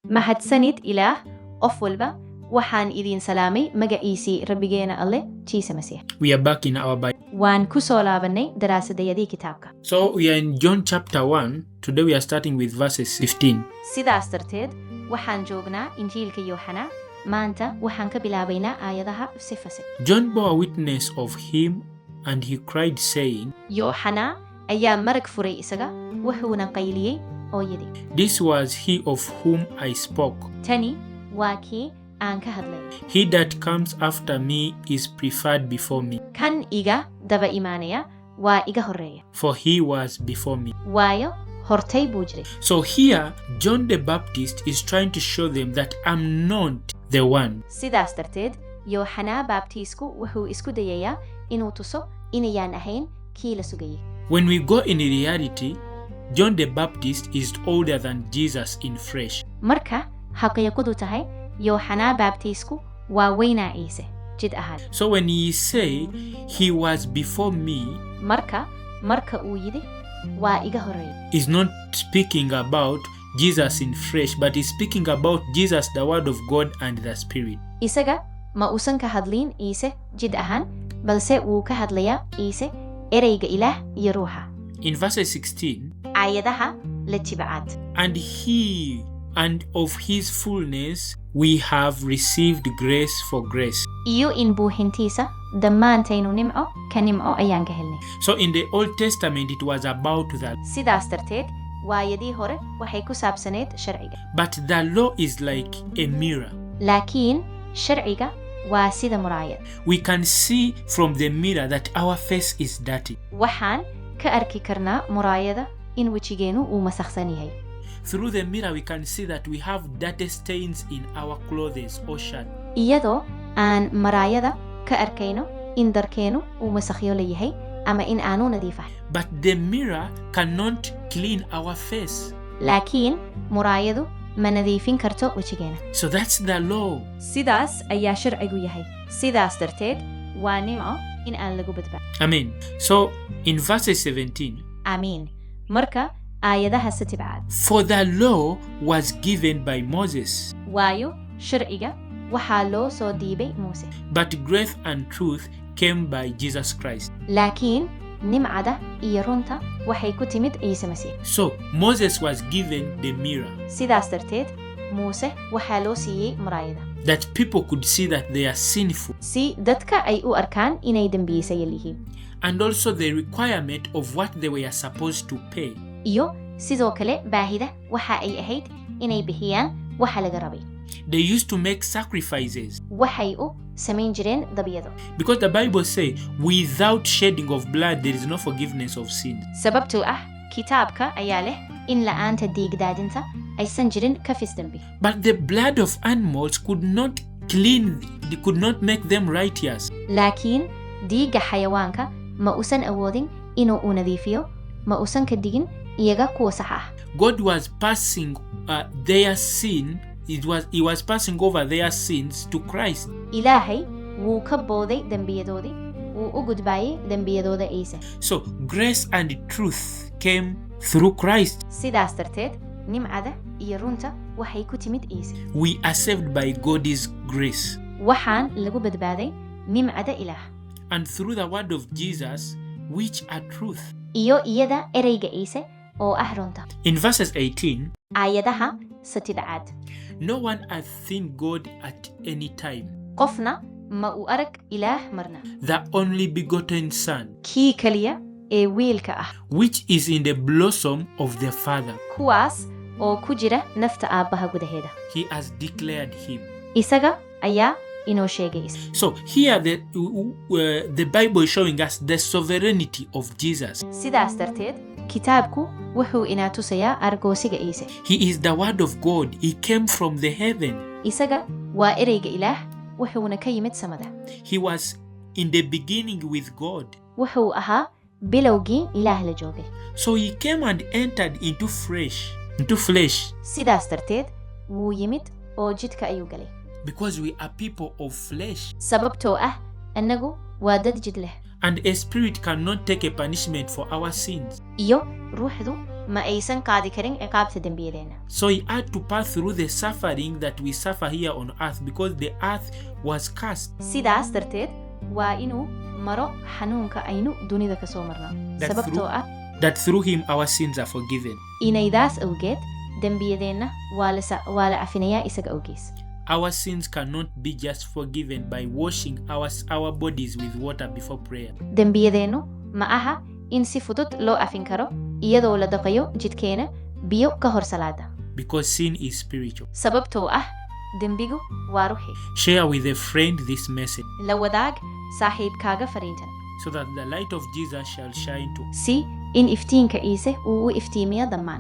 Mahadsanid Ilaah. Qof walba waxaan idiin salaamay magaciisii Rabbigeena Alle Ciise Masiix. We are back in our Bible. Waan ku soo laabannay daraasadayadii kitaabka. So we are in John chapter 1. Today we are starting with verses 15. Sidaas darteed waxaan joognaa Injiilka Yooxanaa. Maanta waxaan ka bilaabaynaa aayadaha sifase. John bore witness of him and he cried, saying, Yooxanaa ayaa marag furay isaga, wuxuuna qayliyey oo yidhi, "This was he of whom I spoke. "Tani waa kii aan ka hadlay. He that comes after me is preferred before me, Kan iga daba imaanaya waa iga horreeya, for he was before me." waayo hortay buu jiray." So here, John the Baptist is trying to show them that I'm not the one. Sidaas darteed Yooxanaa Baabtiisku wuxuu isku dayayaa inuu tuso inayaan ahayn kii la sugayay. When we go in reality, John the Baptist is older than Jesus in flesh. Marka xaqiiqadu tahay, Yooxanaa Baabtiisku waa weynaa Ciise jid ahaan. So when he say he was before me, Marka uu yidhi waa iga horreeya, is not speaking about Jesus in flesh, but he's speaking about Jesus, the Word of God and the Spirit. Isaga ma uusan ka hadliin Ciise jid ahaan, balse wuu ka hadlayaa Ciise, ereyga Ilaah iyo Ruuxa. In verse 16, Aayadaha la tibcaad, and he and of his fullness we have received grace for grace. Iyo in buuxintiisa dhammaantaynu nimco ka nimco ayaan ka helnay. So in the Old Testament, it was about that. Sidaas darteed waayadii hore waxay ku saabsaneyd sharciga. But the law is like a mirror. Laakiin sharciga waa sida muraayad. We can see from the mirror that our face is dirty. Waxaan ka arki karnaa muraayada in wejigeennu uu masakhsan yahay. Through the mirror, we can see that we have dirty stains in our clothes or shirt. Iyadoo aan maraayada ka arkayno in dharkeennu uu masakhyo leeyahay ama in aanu nadiif ahay. But the mirror cannot clean our face. Laakiin muraayadu ma nadiifin karto wejigeena. So that's the law. Sidaas ayaa sharcigu yahay. Sidaas darteed waa nimco in aan lagu badbaado. Amen. So in verse 17, Aamiin. Marka aayadaha satibcaad, for the law was given by Moses, waayo sharciga waxaa loo soo dhiibay Muuse, but grace and truth came by Jesus Christ. Laakiin nimcada iyo runta waxay ku timid Ciise Masiix. So Moses was given the mirror Sidaas darteed Muuse waxaa loo siiyey muraayada that people could see that they are sinful si dadka ay u arkaan inay dembiisayaal yihiin, and also the requirement of what they were supposed to pay. Iyo sidoo kale baahida waxa ay ahayd inay bixiyaan waxa laga rabay. They used to make sacrifices Waxay u samayn jireen dabyado, because the Bible says without shedding of blood there is no forgiveness of sins. Sababtoo ah kitaabka ayaa leh in la'aanta dhiigdaadinta aysan jirin kafis dembi. But the blood of animals could not clean, could not make them righteous. Laakiin dhiigga xayawaanka ma usan awoodin inuu u nadiifiyo, ma usan ka dhigin iyaga kuwa sax ah. God was passing their sin, it was he was passing over their sins to Christ. Ilaahay wuu ka booday dembiyadoodii, wuu u gudbaayay dembiyadooda Ciise. So grace and truth came through Christ. Sidaas darteed nimcada iyo runta waxay ku timid Ciise. We are saved by God's grace Waxaan lagu badbaaday nimcada Ilaah and through the word of Jesus, which are truth. Iyo iyada ereyga Ciise oo ah runta. In verses 18, Aayadaha satidcaad, no one hath seen God at any time. Qofna ma uu arag Ilaah marna. The only begotten Son, Kii keliya ee wiilka ah, which is in the bosom of the Father, kuwaas oo ku jira nafta aabbaha gudaheeda, he has declared him. Isaga ayaa inoo sheegay. So here the Bible is showing us the sovereignty of Jesus. Sidaas darteed kitaabku wuxuu inaa tusayaa argoosiga Ciise. He is the Word of God. He came from the heaven. Isaga waa ereyga Ilaah, wuxuuna ka yimid samada. He was in the beginning with God. Wuxuu ahaa bilowgii Ilaah la joogay. So he came and entered into flesh Sidaas darteed wuu yimid oo jidhka ayuu galay, because we are people of flesh. Sababtoo ah annagu waa dad jid leh. And a spirit cannot take a punishment for our sins. Iyo ruuxdu Ma aysan qaadi karin ciqaabta dembiyadeenna. So he had to pass through the suffering that we suffer here on earth because the earth was cursed. Sidaas darteed waa inuu maro xanuunka aynu dunida ka soo marno, That sababtoo ah That through him our sins are forgiven. Inaydaas awgeed dembiyadeenna waa la cafinayaa isaga awgiis. Our sins cannot be just forgiven by washing our bodies with water before prayer. Dembiyadeennu ma aha in si fudud loo cafin karo iyadoo la dhaqayo jidhkeena biyo ka hor salaada. Because sin is spiritual. Sababtoo ah dembigu waa ruuxi. Share with a friend this message La wadaag saaxiibkaaga fariintan so that the light of Jesus shall shine to si in iftiinka Ciise uu u iftiimiyo dhammaan.